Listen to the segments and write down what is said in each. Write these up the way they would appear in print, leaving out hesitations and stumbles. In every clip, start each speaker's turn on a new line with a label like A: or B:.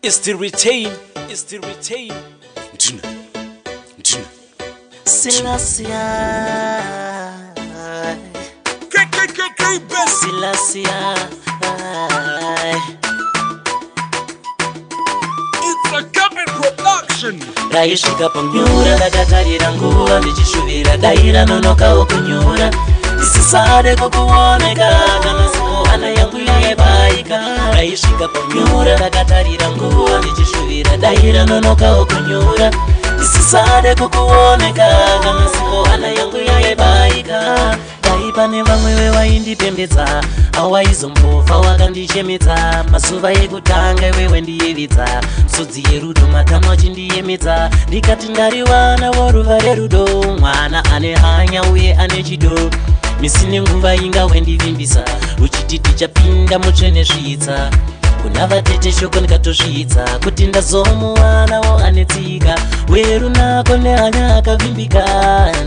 A: Is to retain, is to retain.
B: Ndina. Ndina.
C: Selassie,
B: KKKK best.
C: Selassie,
B: It's a Cabin production.
C: Raisvika panyura, ndakatarira nguva ndichishuvira dai ranonokawo kunyura, ndisisade kukuoneka kana sipo hana yangu yaibaika. Raisvika panyura, ndakatarira nguva ndichishuvira dai ranonokawo kunyura, ndisisade kukuoneka kana sipo hana yangu yaibaika. Dai pane vamwe vevaindipembedza, awaizombofa wakandichemedza. Mazuva ekutanga iwewe ndiyevedza, msodzi yerudo matama achindiyemedza. Ndikati ndariwana voruva rerudo, mwana ane hanya uye ane chido. Misi nenguva inga wendivimbisa, uchiti tichapinda mutsvene svitsa. Kuna vatete shoko ndikatosvitsa kuti ndazomuwanawo ane tsika, werunako nehanya akavimbika.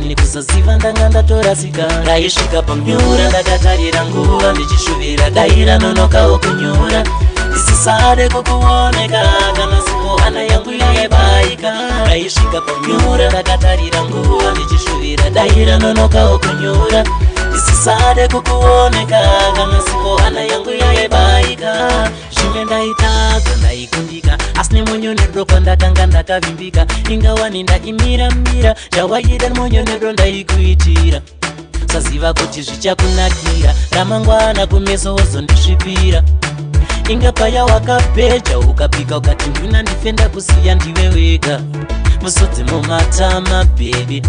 C: Nekusaziva ndanga ndatorasika. Raisvika panyura, ndakatarira nguva ndichishuvira dai ranonokawo kunyura, ndisisade kukuoneka kana sipo hana yangu yaibaika. Raisvika panyura, ndakatarira nguva ndichishuvira dai ranonokawo kunyura, ndisisade kukuoneka kana sipo hana yangu yaibaika. Zvimwe ndaitadza, ndaikundika, asi nemunyonedo kwandakanga ndakavimbika. Ingawani ndaimiramira chawaida, nemunyonedo ndaikuitira. Saziva kuti zvichakunakira ramangwana, kumeso wozondisvipira. Inga paya wakapeja ukapika ukati nduna ndife ndakusiya ndiwe wega. Musodzi mumatama baby,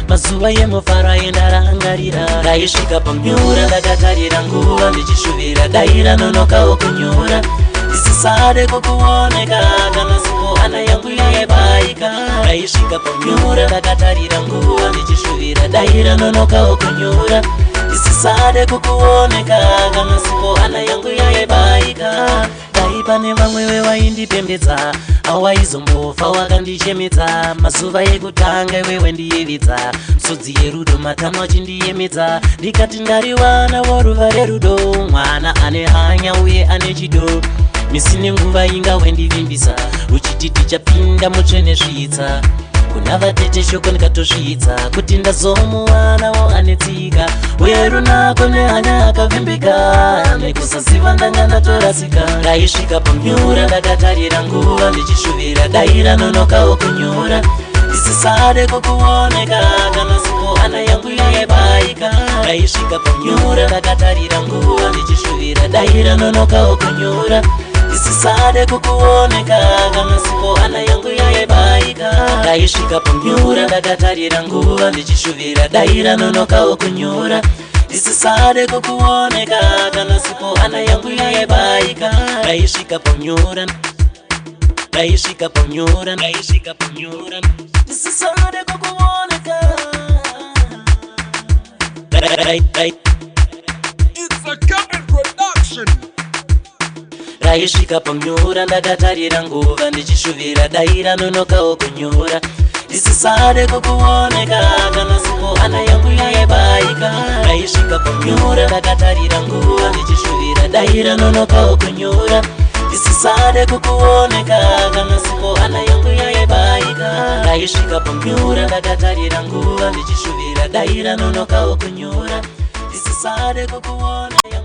C: mazuva yemufaro aendarangarira. Raisvika panyura, ndakatarira nguva ndichishuvira dai ranonokawo kunyura, ndisisade kukuoneka kana sipo hana yangu yaibaika. Raisvika panyura, ndakatarira nguva ndichishuvira dai ranonokawo kunyura, ndisisade kukuoneka kana sipo hana yangu yaibaika. Dai pane vamwe vevaindipembedza, awaizombofa wakandichemedza. Mazuva ekutanga iwewe ndiyevedza, msodzi yerudo matama achindiyemedza. Ndikati ndariwana voruva rerudo, mwana ane hanya uye ane chido. Misi nenguva inga wendivimbisa, uchiti tichapinda mutsvene svitsa. Kuna vatete shoko ndikatosvitsa kuti ndazomuwanawo ane tsika, werunako nehanya akavimbika. Nekusaziva ndanga ndatorasika. Raisvika panyura, ndakatarira nguva ndichishuvira dai ranonokawo kunyura, ndisisade kukuoneka kana sipo hana yangu yaibaika. Raisvika panyura, ndakatarira nguva ndichishuvira dai ranonokawo kunyura, ndisisade kukuoneka kana sipo hana yangu yaibaika. Raisvika panyura, ndakatarira nguva ndichishuvira dai ranonokawo kunyura, ndisisade kukuoneka kana sipo hana yangu yaibaika. Raisvika panyura, raisvika panyura, raisvika panyura, ndisisade kukuoneka.
B: It's a Cabin production.
C: Raisvika panyura, ndakatarira nguva ndichishuvira dai ranonokawo kunyura, ndisisade kukuoneka kana sipo hana yangu yaibaika. Raisvika panyura, ndakatarira nguva ndichishuvira dai ranonokawo kunyura, ndisisade kukuoneka kana sipo hana yangu yaibaika. Raisvika panyura, ndakatarira nguva ndichishuvira dai ranonokawo kunyura, ndisisade kukuoneka.